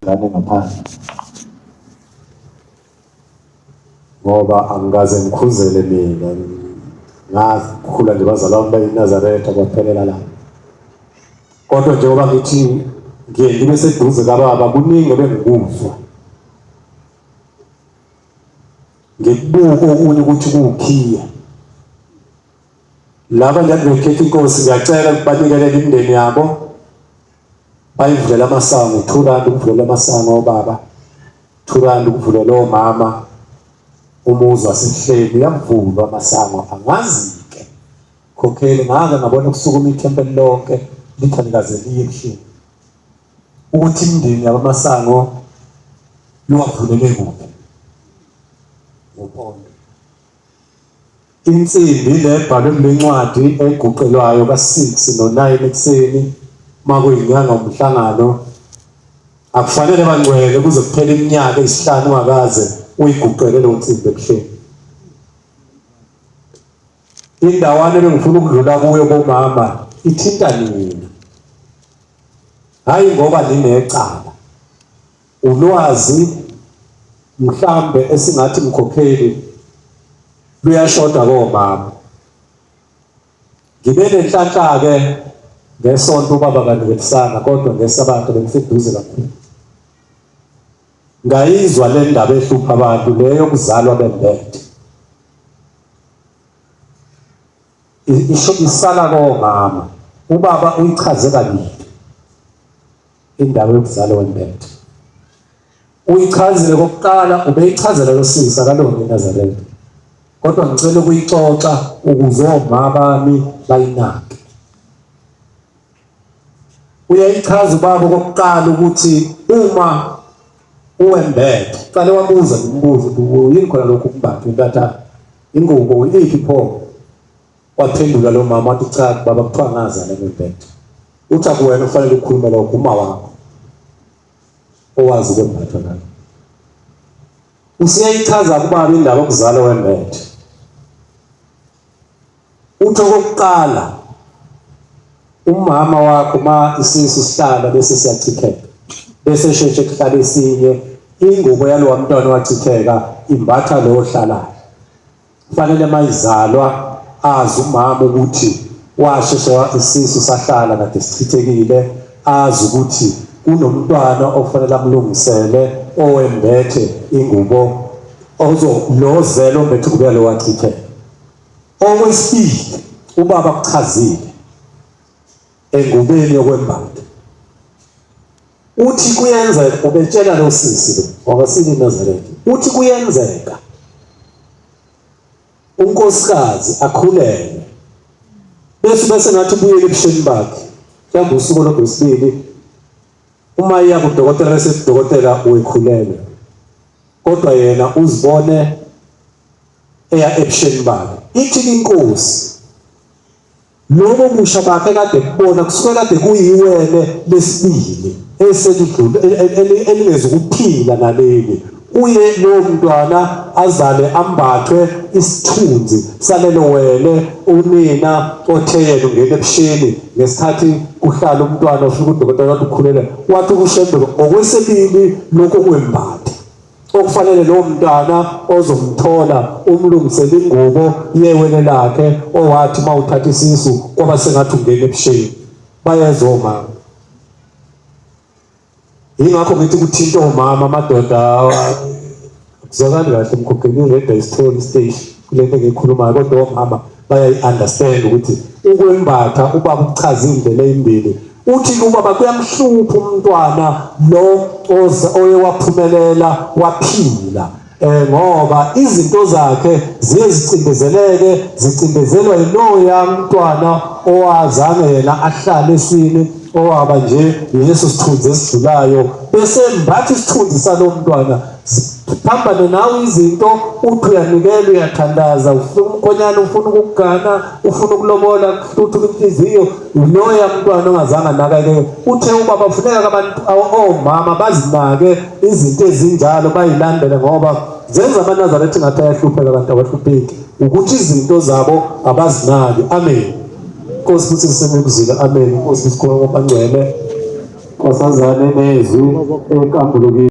Ngane ngaphandle ngoba angikaze ngikhuzele mina ngakhula nje bazalwa bami bayiNazaretha kwaphelela la kodwa njengoba ngithi ngiye ngibe seduze kababa kuningi ebengikuzwa ngikubuka okunye ukuthi kuwukhiya laba nje bekhetha inkosi ngiyacela ukubanikelele imindeni yabo Bayivulela amasango, R2 ukuvulela amasango obaba, R2 ukuvulela omama. Umuzi wasebuhleni uyavulwa amasango angazi-ke khokheli ngake ngabona kusukuma ithempeli lonke lithi alikaze liye ebuhleni ukuthi imindeni yabamasango luwavulele kuphi ngophondo Insimbi le ebhalwe kule ncwadi eguqelwayo ka-6 no-9 ekuseni uma kuyinyanga umhlangano akufanele bangcwele kuze kuphele iminyaka eyisihlanu ungakaze uyiguqele leyo nsimbi ebuhleni. Indawana ebengifuna ukudlula kuyo bomama ithinta nina, hhayi ngoba ninecala. Ulwazi mhlambe esingathi mkhokheli luyashoda komama. Ngibe nenhlanhla-ke ngesonto ubaba kanikelisanga kodwa ngesabatha bengiseduze kakhulu. Ngayizwa le ndaba ehlupha abantu le yokuzalwa bembethe. Isho isala komama. Ubaba uyichaze kabili. Indaba yokuzalwa wembethe uyichazile kokuqala ubeyichazela lo sisi akalona iNazaretha kodwa ngicela ukuyixoxa ukuze omama bami bayinake uyayichaza ubaba kokuqala ukuthi uma uwembethe qale wabuza umbuzo ukuthi yini khona lokhu kumbatha intatha ingubo iphi pho Waphendula lo mama wathi cha baba kuthiwa ngazala ngembethe. Uthi akuwena ufanele ukukhuluma lokho uma wakho owazi ukwembathwa nalo. Usiyayichaza kubaba indaba yokuzala wembethe. Uthi okokuqala umama wakho ma isisu sihlala bese siyachitheka bese sheshe kuhlala esinye ingubo yalowa mntwana wachitheka imbatha lo ohlalayo Kufanele mayizalwa azi umama ukuthi washeshe isisu sahlala kade sichithekile azi ukuthi kunomntwana okufanele amlungisele owembethe ingubo ozo lo zelo ombethe ingubo yalo wachitheka. Okwesibili ubaba kuchazile engubeni yokwembatha uthi kuyenzeka ubetshela lo sisi lo wakasini Nazareth uthi kuyenzeka unkosikazi akhulelwe bese bese ngathi ubuyele ebusheni bakhe mhlawumbe usuku lwesibili uma iya kudokotela bese udokotela uyikhulelwe kodwa yena uzibone eya ebusheni bakhe ithi inkosi Lobo busha bakhe kade kubona kusuke kade kuyiwele lesibili eselidlule elingezukuphila naleli kuye lowo mntwana azale ambathwe isithunzi salelo wele unina othe yena ungena ebusheni ngesikhathi kuhlala umntwana ofika udokotela wathi ukhulele wathi kushembe ngokwesibili lokho kwembatha okufanele lowo mntwana ozomthola umlungisele ingubo yewele lakhe owathi uma uthatha isisu kwaba sengathi ungena ebusheni bayeza omama yingakho ngithi kuthinta omama amadoda kuzwakali kahle mkhokheli ureda isitholi isiteshi kule nto engiyikhulumayo kodwa omama bayayi-understand ukuthi ukwembatha ubaba ukuchaza iy'ndlela ey'mbili Uthi ubaba kuyamhlupha umntwana lo oye waphumelela waphila eh ngoba izinto zakhe ziye zicindezeleke zicindezelwa yiloya mntwana owazange yena ahlale eswini owaba nje yileso sithunzi esidlulayo bese mbatha isithunzi salo mntwana phambane nawe izinto uthi uyanikela uyathandaza ufuna umkhonyana ufuna ukugana ufuna ukulobola kuhluthuka inhliziyo Loya mntwana ongazange anakekeke uthe ubaba kufuneka abantu omama bazinake izinto ezinjalo bayilandele ngoba zenza amaNazaretha ngathi ayahlupheka abantu abahlupheki ukuthi izinto zabo abazinaki. Amen. Nkosi futhi sisemukuzile. Amen. Nkosi sikhona kwabangcwele. Nkosazane nezwi enkambulukile.